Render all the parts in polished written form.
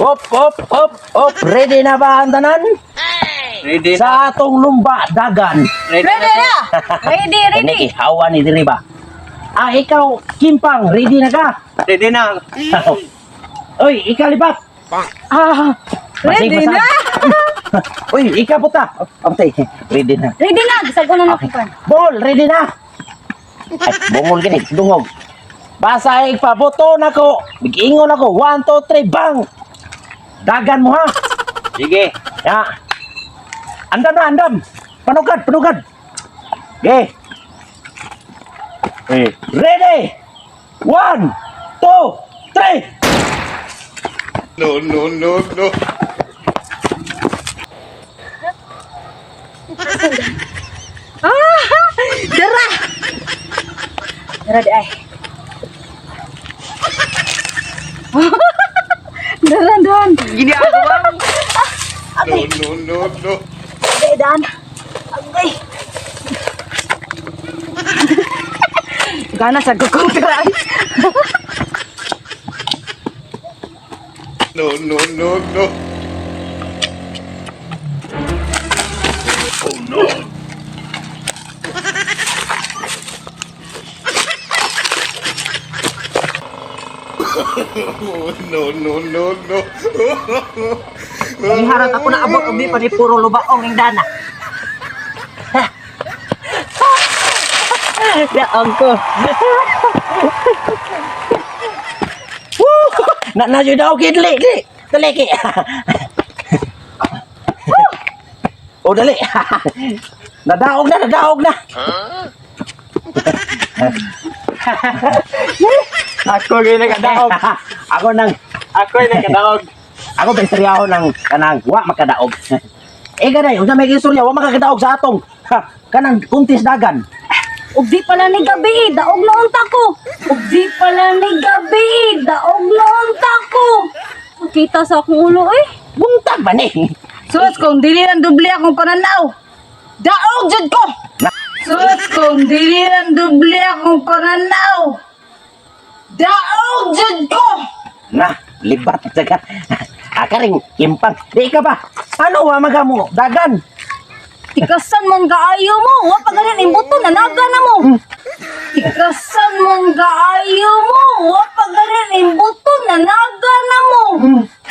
Op, op, op, op. Ready na ba ang tanan? Ready na. Sa atong lumba dagan. Ready Ready na. na! Ready, Kani ready! hawa ni diri ba? Ah, ikaw, Kimpang, ready na ka? Ready na. Oy, ikaw libat. Ah, basig, Ready basag. na! Uy, ikaw puta. Amtay, ready na. Ready na! Bisag ko na Okay. nakupan. Bol, ready na. Ay, bungol gini, dungog. Basa paboto na ko. Bigingon ako. 1, 2, 3, bang! Dagan mo ha. Sige. Ya. Andam na, andam. Panugad, panugad. Okay. Eh. Ready! 1, 2, 3! No, no, no, no. Ah! Dara! Dara di ay. Dara dan. Gini ako bang. No, no, no, no. Agay dan. Agay. Gana sa gugong dara. No, no, no, no. Oh no. No, no, no, no. Giharat ako na abot og di pa ni puro lubaong ning dana. Daong ko. Woo! Na na yun daw dali, dali. Dali ki. Oh, dali. Nadaog na, nadaog na. Ako gyud nagadaog. Ako nang Ako yung nagadaog. ako ba istoryaho ng kanang wa makadaog. Eh ganay, unsa may istorya wa makakadaog sa atong ha, kanang kuntis dagan. Ug di pala ni gabi, daog na unta ko. Ug di pala ni gabi, daog na unta ko. Kita sa akong ulo eh. Buntag ba ni? Sus, kung dili lang doble akong pananaw. Daog jud ko. Sus, kung dili lang doble akong pananaw. Daog jud ko. Na, libat sa ka. Akaring kimpang. Di ka ba? Ano wa magamo dagan? Tikasan man kaayo mo. Wa pa ganin imbuto nanaga na mo. Tikasan man kaayo mo. Wa pa ganin imbuto nanaga na mo.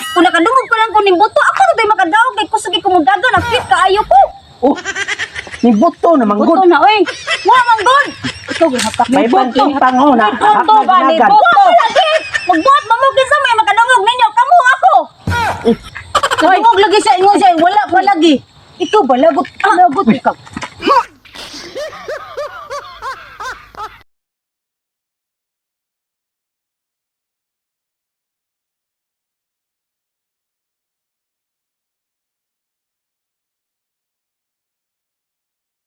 Kung nakadungog pa lang ko nimbuto, ako na tayo makadaog kay kusog kay kumudaga na fit kaayo ko. Oh. Ni buto na Buto manggod. na oy. Wa man gud. Ikaw gihapak May pangkimpang ho na. Buto ba ni dagan. buto? Lagi. Magbuhat ba mo kinsa may makadungog ninyo? Kamo ako. Nadungog lagi siya ingon siya wala pa lagi. Ikaw ba lagot lagot ikaw.